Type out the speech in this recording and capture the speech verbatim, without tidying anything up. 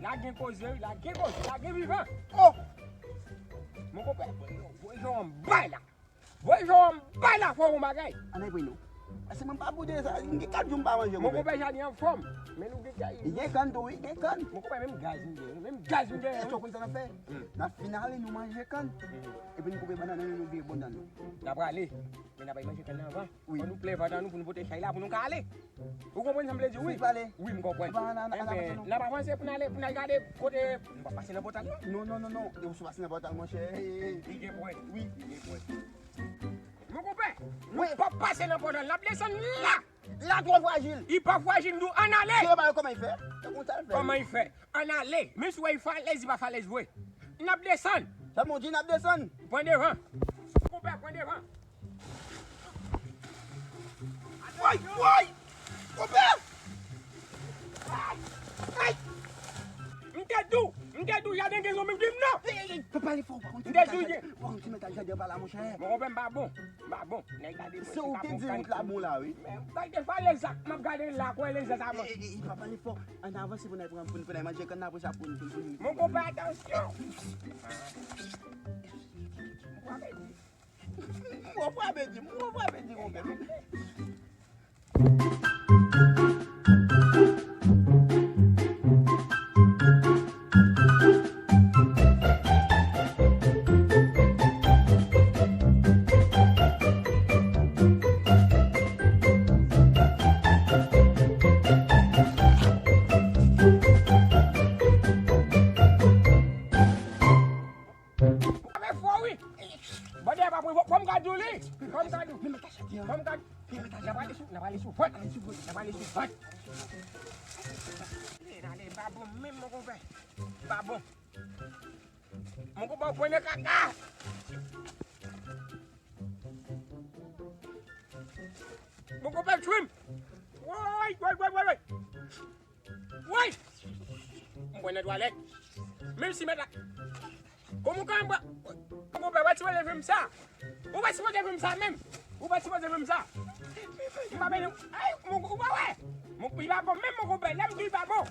La gen koze, wi, la gen koze, la gen vivan. Oh! Mon konpè, voye jan w bay la. Voye jan w bay la, fò yon bagay. Ann al pre non. Paske mwen pa boude sa, gen kat jou m pa manje. Mon konpè, jaden anfòm. Men nou gen kay. Gen kann tou, wi, gen kann. Mon konpè, menm gaz m gen, menm gaz m gen. Èske w konn sa n ap fè? Hmm. N ap fin ale, nou manje kann. Hmm. Epi nou koupe bannann nou, nou vire bannann nou. N ap prale. Men n ap al manje kann nan anvan. Wi. Fò nou plen vant an nou pou nou pote chay la pou nou ka ale. Ou konprann sa m vle di, wi? Wi, m konprann. N ap avanse pou n ale, pou n al gade kote. Nou p ap pase nan pòtal, non? Non, non, non, non. E ou sou pase nan pòtal, monchè. Li gen pwen. Wi. Li gen pwen. Mon konpè, nou p ap pase nan pòtal. N ap desann la. La twò frajil. Li pa frajil, nou ann ale. Kòman l fè? Kòman l fè? Ann ale. Menm si w wè li falèz, li pa falèz vre. N ap desann. Sèlman w di n ap desann. Pran devan. Konpè, pran devan. Woy, woy! Konpè! Ay! M te di w, m te di w, jaden gen zonbi, m di m non. Ey, ey, ey, pa pale fò, pa konn ti metaj jaden, pa konn ti metaj jaden pa la, monchè. Mon konpè, m pa bon. M pa bon. Nèg la di mwen se ou ki di wout la bon la, wi. Men, bagay de fwa lezak, m ap gade la, kwè lezak sa bon. Ey, ey, ey, pa pale fò. Ann avanse pou n al pran, pou n, pou n al manje kann nan, apre sa pou n, pou n, pou n. Mon konpè, atansyon. Mwen frape di, mwen frape di, mon konpè. Avè fò, wi. Bòdè pa pran fò, fò m ka di w li. Fò m ka di w. Fò m ka di w. N ap ale sou, n ap ale sou vant. N ap ale sou vant. Ale, ale, pa bon menm, mon konpè. Pa bon. Mon konpè, w pran nan kaka. Mon konpè, tchwim. Woy, woy, woy, woy, woy. Woy! M pran nan twalèt. Menm si mèt la. Kòman w ka pran? Mon konpè, w pa sipoze fè m sa. Ou pa sipoze fè m sa menm. Ou pa sipoze fè m sa. M pa beni. Ay, mon, ou pa wè? Mon, li pa bon menm, mon konpè. Lè m di li pa bon.